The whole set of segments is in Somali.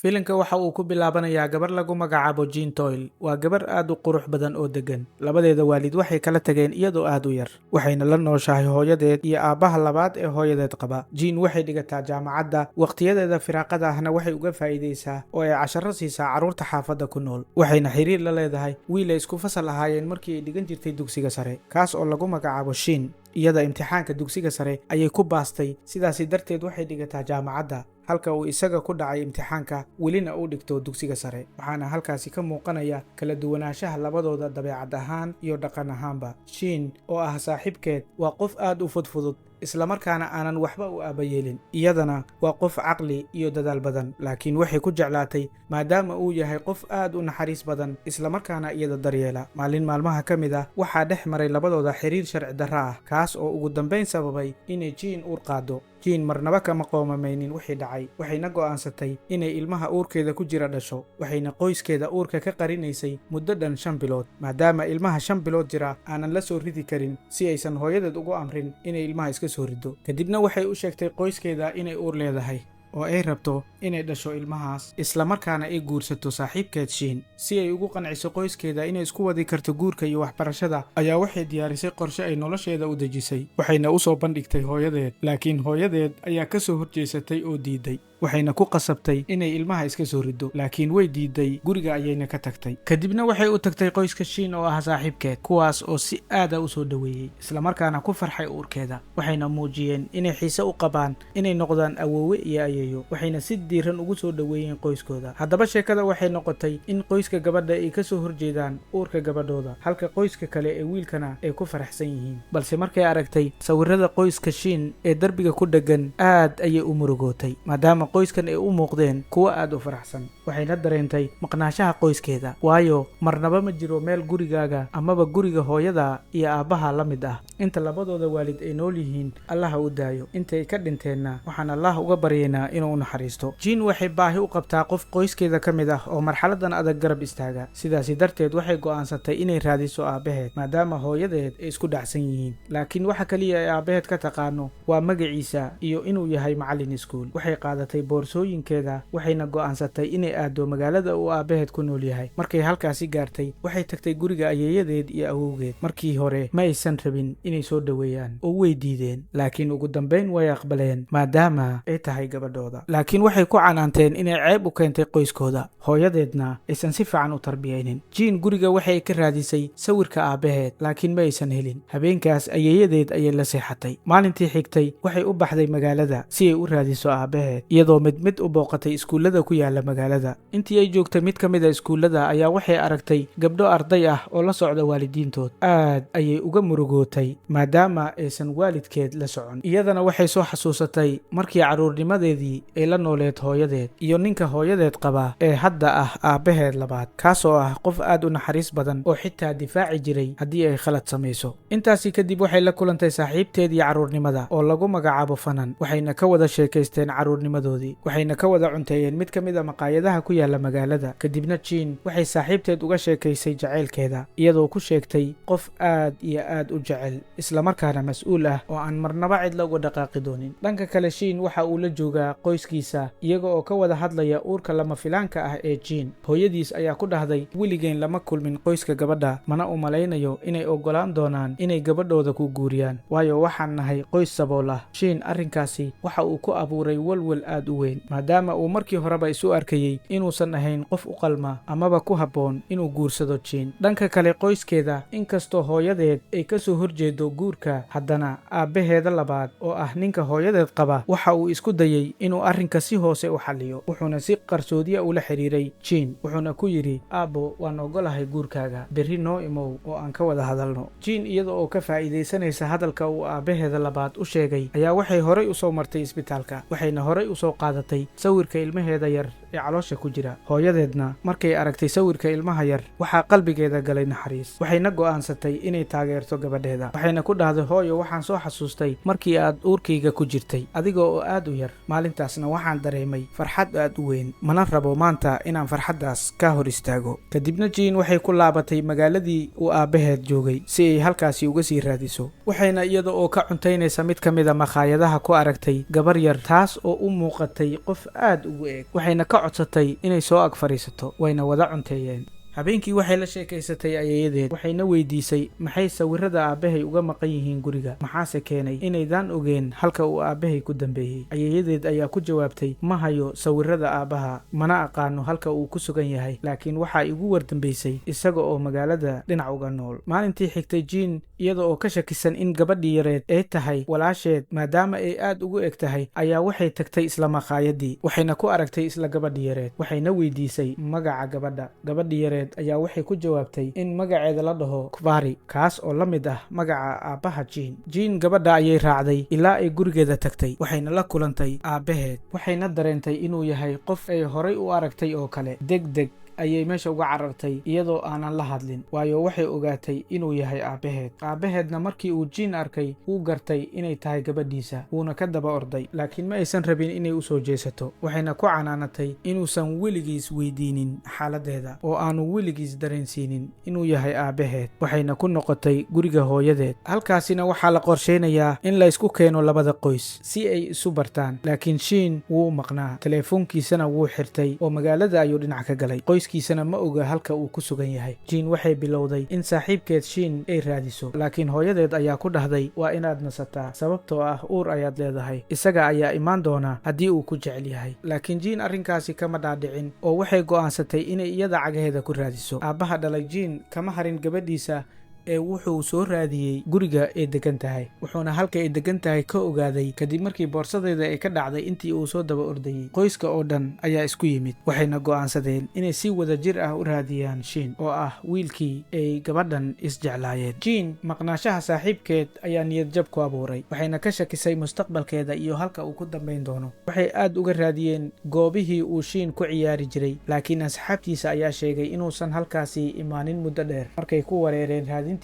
Filimka waxa uu ku bilaabanayaa gabar lagu magacaabo Jean Toyle. Waa gabar aad u qurux badan oo deggan. Labadeeda waalid waxay kala tageen iyadoo aad u yar, waxayna la nooshahay hooyadeed iyo aabbaha labaad ee hooyadeed qaba. Jean waxay dhigataa jaamacadda, waqtiyadeeda firaaqada ahna waxay uga faa'iidaysaa oo ay casharro siisaa carruurta xaafadda ku nool. Waxayna xiriir la leedahay wiil ay isku fasal ahaayeen markii ay dhigan jirtay dugsiga sare, kaas oo lagu magacaabo Shin. Iyada imtixaanka dugsiga sare ayay ku baastay, sidaasi darteed waxay dhigataa jaamacadda, halka uu isaga ku dhacay imtixaanka, welina uu dhigto dugsiga sare. Waxaana halkaasi ka muuqanaya kala duwanaanshaha labadooda dabeecad ahaan iyo dhaqan ahaanba. Shin oo ah saaxiibkeed waa qof aad u fudfudud, islamarkaana aanan waxba u aabayeelin. Iyadana waa qof caqli iyo dadaal badan, laakiin waxay ku jeclaatay maadaama uu yahay qof aad u naxariis badan, islamarkaana iyada daryeela. Maalin maalmaha ka mid ah waxaa dhex maray labadooda xiriir sharci darro ah, kaas oo ugu dambayn sababay inay Jean uur qaado. Jean marnaba kama qoomamaynin wixii dhacay, waxayna go'aansatay inay ilmaha uurkeeda ku jira dhasho. Waxayna qoyskeeda uurka ka qarinaysay muddo dhan 5 bilood, maadaama ilmaha 5 bilood jira aanan la soo ridi karin, si aysan hooyadeed ugu amrin inay ilmaha iska soo riddo. Kadibna waxay u sheegtay qoyskeeda inay uur leedahay oo ay rabto inay dhasho ilmahaas, islamarkaana ay guursato saaxiibkeed Shiin. Si ay ugu qanciso qoyskeeda inay isku wadi karto guurka iyo waxbarashada, ayaa waxay diyaarisay qorshe ay nolosheeda u dejisay, waxayna u soo bandhigtay hooyadeed. Laakiin hooyadeed ayaa ka soo horjeesatay oo diiday, waxayna ku qasabtay inay ilmaha iska soo riddo, laakiin way diiday, guriga ayayna ka tagtay. Kadibna waxay u tagtay qoyska Shiin oo ah saaxiibkeed, kuwaas oo si aada u soo dhoweeyey, islamarkaana ku farxay uurkeeda. Waxayna muujiyeen inay xiise u qabaan inay noqdaan awoowe iyo ayeeyo, waxayna si diiran ugu soo dhoweeyeen qoyskooda. Haddaba sheekada waxay noqotay in qoyska gabadha ay ka soo horjeedaan uurka gabadhooda, halka qoyska kale ee wiilkana ay ku faraxsan yihiin. Balse markay aragtay sawirada qoyska Shiin ee derbiga ku dheggan, aad ayay u murugootay, maadaama qoyskan ay u muuqdeen kuwo aad u faraxsan. Waxayna dareentay maqnaanshaha qoyskeeda, waayo marnaba ma jiro meel gurigaaga amaba guriga hooyada iyo aabbaha la mid ah inta labadooda waalid ay nool yihiin. Allaha u daayo, intay ka dhinteenna waxaan Allah uga baryaynaa inuu u naxariisto. Jean waxay baahi u qabtaa qof qoyskeeda ka mid ah oo marxaladan adag garab istaaga. Sidaasi darteed waxay go'aansatay inay raadiso aabbaheed, maadaama hooyadeed ay isku dhacsan yihiin, laakiin waxa kaliya ay aabbaheed ka taqaano waa magaciisa iyo inuu yahay macallin iskuul. Waxay qaadatay boorsooyinkeeda, waxayna go'aansatay inay aado magaalada uu aabbaheed ku nool yahay. Markay halkaasi gaartay, waxay tagtay guriga ayeeyadeed iyo awowgeed. Markii hore ma aysan rabin inay soo dhoweeyaan oo way diideen, laakiin ugu dambayn way aqbaleen maadaama ay tahay gabadhooda. Laakiin waxay ku canaanteen inay ceeb u keentay qoyskooda, hooyadeedna aysan si fiican u tarbiyaynin. Jean guriga waxay ka raadisay sawirka aabbaheed, laakiin ma aysan helin. Habeenkaas ayeeyadeed ayay la seexatay. Maalintii xigtay waxay u baxday magaalada si ay u raadiso aabbaheed, iyadoo mid mid u booqatay iskuullada ku yaala magaalada. Intii ay joogtay mid ka mid a iskuullada ayaa waxay aragtay gabdho arday ah oo la socda waalidiintood. Aad ayay uga murugootay maadaama aysan waalidkeed la socon. Iyadana waxay soo xasuusatay markii carruurnimadeedii ay la nooleed hooyadeed iyo ninka hooyadeed qaba ee hadda ah aabbaheed labaad, kaasoo ah qof aad u naxariis badan oo xitaa difaaci jiray haddii ay khalad samayso. Intaasi kadib waxay la kulantay saaxiibteedii carruurnimada oo lagu magacaabo Fanan, waxayna ka wada sheekaysteen carruurnimadoodii, waxayna ka wada cunteeyeen mid ka mid a maqaayadaha ku yaala magaalada. Kadibna Jean waxay saaxiibteed uga sheekaysay jacaylkeeda, iyadoo ku sheegtay qof aad iyo aad u jecel, islamarkaana mas-uul ah oo aan marnaba cidla uga dhaqaaqi doonin. Dhanka kale, Shiin waxa uu la joogaa qoyskiisa, iyaga oo ka wada hadlaya uurka lama filaanka ah ee Jean. Hooyadiis ayaa ku dhahday, "Weligeen lama kulmin qoyska gabadha, mana u malaynayo inay oggolaan doonaan inay gabadhooda ku guuriyaan, waayo waxaan nahay qoys sabool ah." Shiin arrinkaasi waxa uu ku abuuray walwal aad u weyn, maadaama uu markii horeba isu arkayey inuusan ahayn qof u qalma amaba ku habboon inuu guursado Jean. Dhanka kale, qoyskeeda, inkastoo hooyadeed ay ka soo horjeedo guurka, haddana aabbaheeda labaad oo ah ninka hooyadeed qaba waxa uu isku dayey inuu arrinka si hoose u xalliyo, wuxuuna si qarsoodiya ula xiriiray Jean, wuxuuna ku yidhi, "Aabbo, waan ogolahay guurkaaga, berri noo imow oo aan ka wada hadalno." Jean iyada oo ka faa'iidaysanaysa hadalka uu aabbaheeda labaad u sheegay ayaa waxay horay u soo martay isbitaalka, waxayna horay u soo qaadatay sawirka ilmaheeda yar ee caloosha ku jira. Hooyadeedna markay aragtay sawirka ilmaha yar, waxaa qalbigeeda galay naxariis, waxayna go'aansatay inay taageerto gabadheeda. Waxayna ku dhahday, "Hooyo, waxaan soo xasuustay markii aad uurkayga ku jirtay adiga oo aad u yar. Maalintaasna waxaan dareemay farxad aad u weyn, mana rabo maanta inaan farxaddaas ka hor istaago." Kadibna Jean waxay ku laabatay magaaladii uu aabbaheed joogay si ay halkaasi uga sii raadiso, waxayna iyada oo ka cuntaynaysa mid ka mid a makhaayadaha ku aragtay gabar yar, taas oo u muuqatay qof aad ugu eeg. Waxayna ka codsatay inay soo ag fadhiisato, wayna wada cunteeyeen. Habeenkii waxay la sheekaysatay ayeeyadeed, waxayna weydiisay, "Maxay sawirada aabbahay uga maqan yihiin guriga? Maxaase keenay inaydaan ogeen halka uu aabbahay ku dambeeyey?" Ayeeyadeed ayaa ku jawaabtay, "Ma hayo sawirada aabbaha, mana aqaano halka uu ku sugan yahay, laakiin waxaa igu wardambaysay isaga oo magaalada dhinac uga nool." Maalintii xigtay, Jiin iyada oo ka shakisan in gabadhii yareed ay tahay walaasheed maadaama ay aad ugu eg tahay, ayaa waxay tagtay isla makhaayadii, waxayna ku aragtay isla gabadhii yareed, waxayna weydiisay magaca gabadha. Gabadhii yareed ayaa waxay ku jawaabtay in magaceeda la dhaho Kvari, kaas oo la mid ah magaca aabbaha Jiin. Jiin gabadha ayay raacday ilaa ay gurigeeda tagtay, waxayna la kulantay aabbaheed, waxayna dareentay inuu yahay qof ay horay u aragtay oo kale. Deg deg ayay meesha uga carartay iyadoo aanan la hadlin, waayo waxay ogaatay inuu yahay aabbaheed. Aabbaheedna markii uu Jiin arkay, wuu gartay inay tahay gabadhiisa, wuuna ka daba orday, laakiin ma aysan rabin inay u soo jeesato, waxayna ku canaanatay inuusan weligiis weydiinin xaaladdeeda oo aanu weligiis dareensiinin inuu yahay aabbaheed. Waxayna ku noqotay guriga hooyadeed. Halkaasina waxaa la qorsheynayaa in la isku keeno labada qoys si ay isu bartaan, laakiin Shiin wuu maqnaa, teleefoonkiisana wuu xirtay oo magaalada ayuu dhinac ka galay, qoyskiisana ma oga halka uu ku sugan yahay. Jiin waxay bilowday in saaxiibkeed Shiin ay raadiso, laakiin hooyadeed ayaa ku dhahday, "Waa inaad nasataa, sababtoo ah uur ayaad leedahay. Isaga ayaa imaan doona haddii uu ku jecel yahay." Laakiin Jiin arrinkaasi kama dhaadhicin oo waxay go'aansatay inay iyada cagaheeda ku raadiso. Aabbaha dhalay Jiin kama harin gabadhiisa ee wuxuu soo raadiyey guriga ay degan tahay, wuxuuna halka ay degan tahay ka ogaaday kadib markii boorsadeeda ay ka dhacday intii uu soo daba ordayey. Qoyska oo dhan ayaa isku yimid, waxayna go'aansadeen inay si wada jir ah u raadiyaan Shiin, oo ah wiilkii ay gabadhan isjeclaayeen. Jiin maqnaashaha saaxiibkeed ayaa niyad jab ku abuuray, waxayna ka shakisay mustaqbalkeeda iyo halka uu ku dambayn doono. Waxay aad uga raadiyeen goobihii uu Shiin ku ciyaari jiray, laakiin asxaabtiisa ayaa sheegay inuusan halkaasi imaanin muddo dheer. Markay ku wareereen raadintiisa,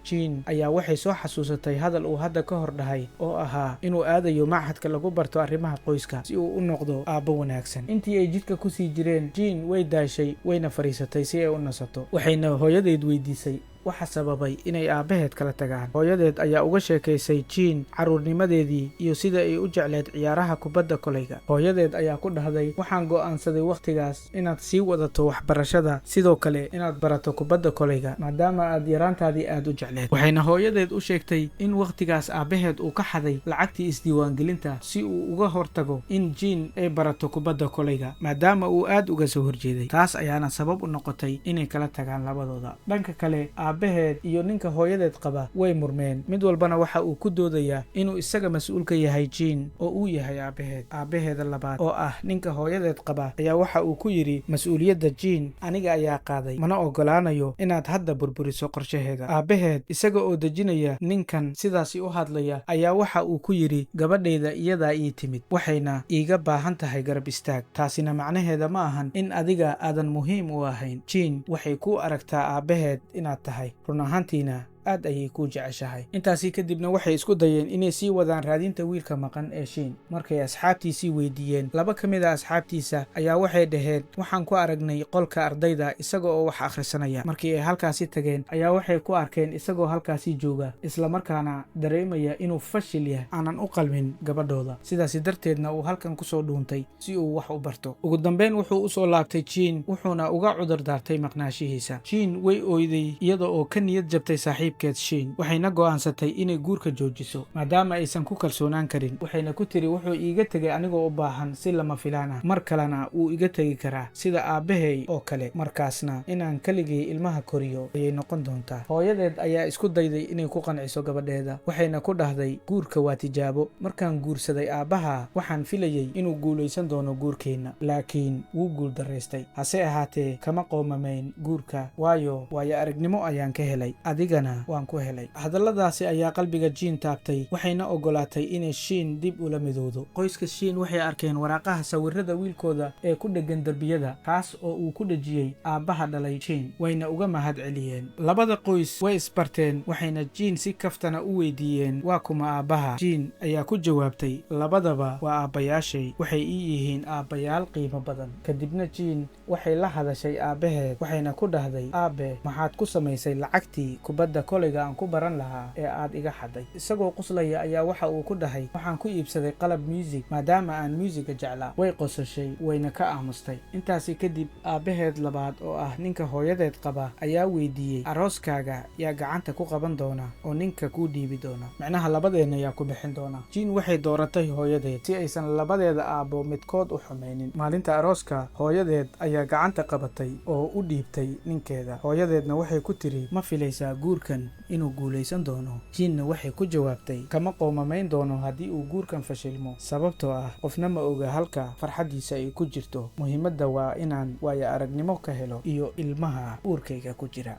Jiin ayaa waxay soo xasuusatay hadal uu hadda ka hor dhahay oo ahaa inuu aadayo machadka lagu barto arrimaha qoyska si uu u noqdo aabbo wanaagsan. Intii ay jidka kusii jireen, Jiin way daashay, wayna fadhiisatay si ay u nasato, waxayna hooyadeed weydiisay waxa sababay inay aabbaheed kala tagaan. Hooyadeed ayaa uga sheekaysay Jiin carruurnimadeedii iyo sida ay u jecleed ciyaaraha kubadda kolayga. Hooyadeed ayaa ku dhahday, "Waxaan go'aansaday wakhtigaas inaad sii wadato waxbarashada, sidoo kale inaad barato kubadda kolayga, maadaama aad yaraantaadii aad u jecleed." Waxayna hooyadeed u sheegtay in wakhtigaas aabbaheed uu ka xaday lacagtii isdiiwaangelinta si uu uga hortago in Jiin ay barato kubadda kolayga, maadaama uu aad uga soo horjeeday. Taas ayaana sabab u noqotay inay kala tagaan labadooda. Dhanka kale, aabbaheed iyo ninka hooyadeed qaba way murmeen, mid walbana waxa uu ku doodayaa inuu isaga mas-uul ka yahay Jiin oo uu yahay aabbaheed. Aabbaheeda labaad, oo ah ninka hooyadeed qaba, ayaa waxa uu ku yidhi, "Mas-uuliyadda Jiin aniga ayaa qaaday, mana ogolaanayo inaad hadda burburiso qorshaheeda." Aabbaheed isaga oo dejinaya ninkan sidaasi u hadlaya ayaa waxa uu ku yidhi, "Gabadhayda iyadaa ii timid, waxayna iiga baahan tahay garab istaag. Taasina macnaheeda ma ahan in adiga aadan muhiim u ahayn. Jiin waxay ku aragtaa aabbaheed inaad tahay, run ahaantiina aad ayay kuu jeceshahay." Intaasi kadibna waxay isku dayeen inay sii wadaan raadinta wiilka maqan ee Shiin. Markay asxaabtiisii weydiiyeen, laba ka mid a asxaabtiisa ayaa waxay dhaheen, "Waxaan ku aragnay qolka ardayda isaga oo wax akhrisanaya." Markii ay halkaasi tageen ayaa waxay ku arkeen isagoo halkaasi jooga, islamarkaana dareemaya inuu fashil yahay, aanan u qalmin gabadhooda, sidaasi darteedna uu halkan kusoo dhuuntay si uu wax u barto. Ugu dambeyn wuxuu usoo laabtay Jiin, wuxuuna uga cudur daartay maqnaashihiisa. Jiin way oyday iyada oo ka niyad jabtay saaxiibkeed Shiin, waxayna go'aansatay inay guurka joojiso maadaama aysan ku kalsoonaan karin. Waxayna ku tiri, "Wuxuu iiga tegay anigoo u baahan si lama filaan ah, mar kalena wuu iga tegi karaa sida aabbahay oo kale, markaasna inaan keligii ilmaha koriyo ayay noqon doontaa." Hooyadeed ayaa isku dayday inay ku qanciso gabadheeda, waxayna ku dhahday, "Guurka waa tijaabo. Markaan guursaday aabbaha waxaan filayey inuu guulaysan doono guurkeenna, laakiin wuu guuldaraystay. Hase ahaatee kama qoomamayn guurka, waayo waayo aragnimo ayaan ka helay, adigana waan ku helay." Hadalladaasi ayaa qalbiga Jiin taabtay, waxayna ogolaatay inay Shiin dib ula midowdo. Qoyska Shiin waxay arkeen waraaqaha sawirada wiilkooda ee ku dheggan derbiyada, kaas oo uu ku dhejiyey aabbaha dhalay Jiin, wayna uga mahad celiyeen. Labada qoys way isbarteen, waxayna Jiin si kaftana u weydiiyeen, "Waa kuma aabbaha?" Jiin ayaa ku jawaabtay, "Labadaba waa aabbayaashay, waxay ii yihiin aabbayaal qiimo badan." Kadibna Jiin waxay la hadashay aabbaheed, waxayna ku dhahday, "Aabbe, maxaad ku samaysay lacagtii kubadda kolayga aan ku baran lahaa ee aad iga xaday. Isagoo quslaya ayaa waxa uu ku dhahay, "Waxaan ku iibsaday qalab muusig maadaama aan muusiga jeclaa." Way qosashay, wayna ka aamustay. Intaasi kadib aabbaheed labaad, oo ah ninka hooyadeed qaba, ayaa weydiiyey, "Arooskaaga yaa gacanta ku qaban doona oo ninka kuu dhiibi doona? Micnaha, labadeenna yaa ku bixin doona?" Jean waxay dooratay hooyadeed si aysan labadeeda aabbo midkood u xumaynin. Maalinta arooska hooyadeed ayaa gacanta qabatay oo u dhiibtay ninkeeda. Hooyadeedna waxay ku tiri, "Ma filaysaa guurkan inuu guulaysan doono?" Jeanna waxay ku jawaabtay, "Kama qoomamayn doono haddii uu guurkan fashilmo, sababtoo ah qofna ma oga halka farxaddiisa ay ku jirto. Muhiimadda waa inaan waayo aragnimo ka helo iyo ilmaha uurkayga ku jira."